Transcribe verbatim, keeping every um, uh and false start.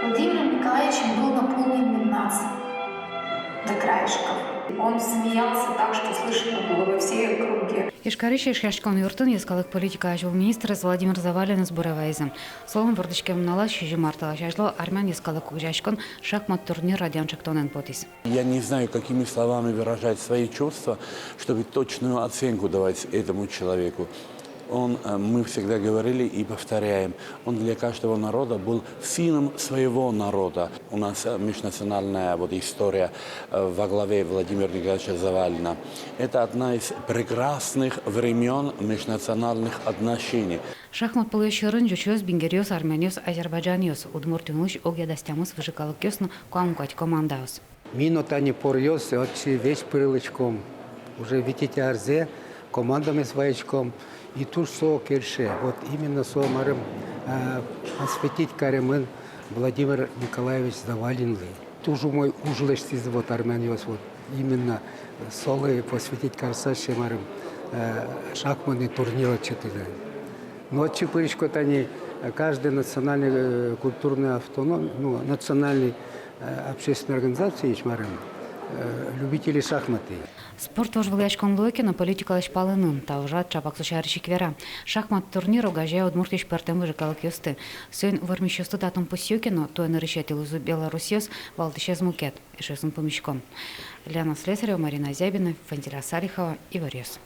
Владимиром Николаевичем был наполнен нацией до краешков. Он смеялся так, что слышно было во всей округе. Ижкарысь Эшъяськон юртын йӧскалык политика азьвыл министрез Владимир Завалинэз буре вайизы. Солэн вордӥськем нуналаз, сизьым ар талэсь азьло, армян йӧскалык огазеяськон шахмат турнир радъян ӵектонэн потӥз. Я не знаю, какими словами выражать свои чувства, чтобы точную оценку давать этому человеку. Он, э, мы всегда говорили и повторяем, он для каждого народа был сыном своего народа. У нас, э, межнациональная вот история, э, во главе Владимира Николаевича Завалина. Это одна из прекрасных времён межнациональных отношений. Шахмат пулъёс сьӧрын ӟучъёс, бигеръёс, армянъёс, азербайджанъёс. Удмуртиын улӥсь огъя дас тямыс выжыкалыкъёс но куамын куать командаос. Ми но тани поръёс отчы весь пырылӥськом. Уже витетӥ арзэ командамес вайиськом. И туж со кельше. Вот именно со, марым, э, посвятить каремын Владимир Николаевич Завалинлы. Туж умой уж лэсьтӥзы вот армянъёс, вот именно солы посвятить карыса сыӵе, марым, э, шахматный турнир ортчытӥзы. Но отчы пырисько тани, э, каждый национальный, э, культурный автоном-, ну, национальный, э, общественной организациысь, марым, э, любителей шахматъя. Спорт вожвылъяськон луэ ке но, политикалэсь палэнын. Та ужрад ӵапак со сярысь ик вера. Шахмат турнир огазея Удмуртиысь пӧртэм выжыкалыкъёсты. Соин вормисьёсты татын пусъё ке но, туэ нырысетӥ луозы белорусъёс, валтӥсез мукет — эшъёсын пумиськон. Лена Слесарева, Марина Зябина, Фанзиля Салихова, «Иворъёс».